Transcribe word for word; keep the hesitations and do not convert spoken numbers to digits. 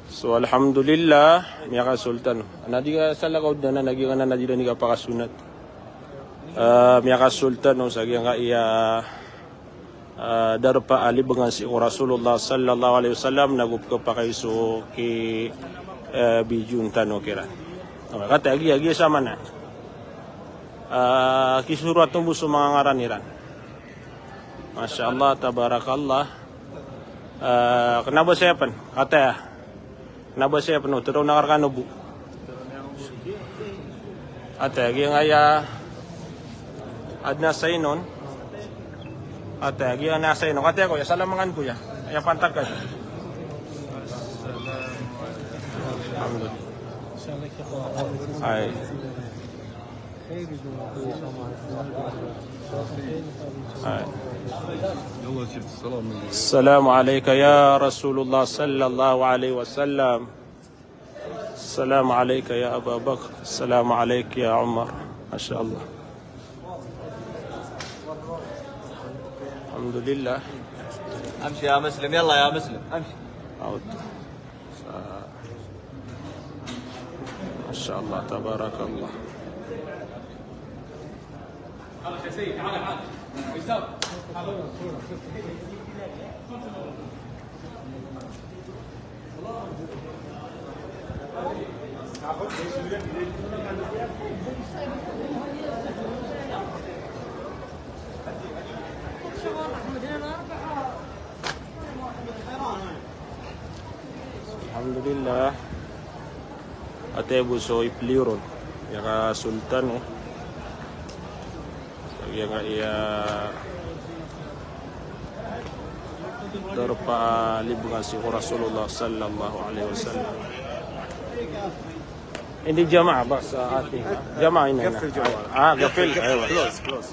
So, alhamdulillah, miyakasold tano. Ana di ka salakaw dn anan, a giyangkanan a di dn i kapakasunat. Ah, miyakasold tano sa giyangkaya, ah, darpa a libngan sii ko Rasulullah sallallahu alaihi wasallam, nago pkhapakay so ki, eh, bidiyon tano kiran. Okay, kataya giya, giya sa mana. Ah, kisorat on bo so manga ngaran iran. Masha Allah, tabarakallah. Ah, kna ba saya pn, kataya. Kna ba saya pn, o, tharoon akn rkano bo. Kataya, giyangkaya adn a sign on. Kataya, giyangkaya sign on. Kataya, koya, salam angkan koya. Aya pantag ka. Alhamdulillah. Ay. Ay. Assalamu alayka ya Rasulullah sallallahu alayhi wasallam. Assalamu alayka ya Aba Bakr. Assalamu alayka ya Umar. Masha Allah. Alhamdulillah. Amshi ya Muslim, yalla ya Muslim, amshi. Out. Sa-, Masha Allah, tabarakallah. Alhamdulillah. Ati bo so ipliyo ron. Aya ka Sultan, o. Aya ka, aya darpa a libngan sii ko Rasulullah sallallahu alaihi wasallam. Hindi jamaah, bas, ah, ati. Jamaah ini na. Gaffil jamaah. Ah, gaffil. Aywa. Close, close.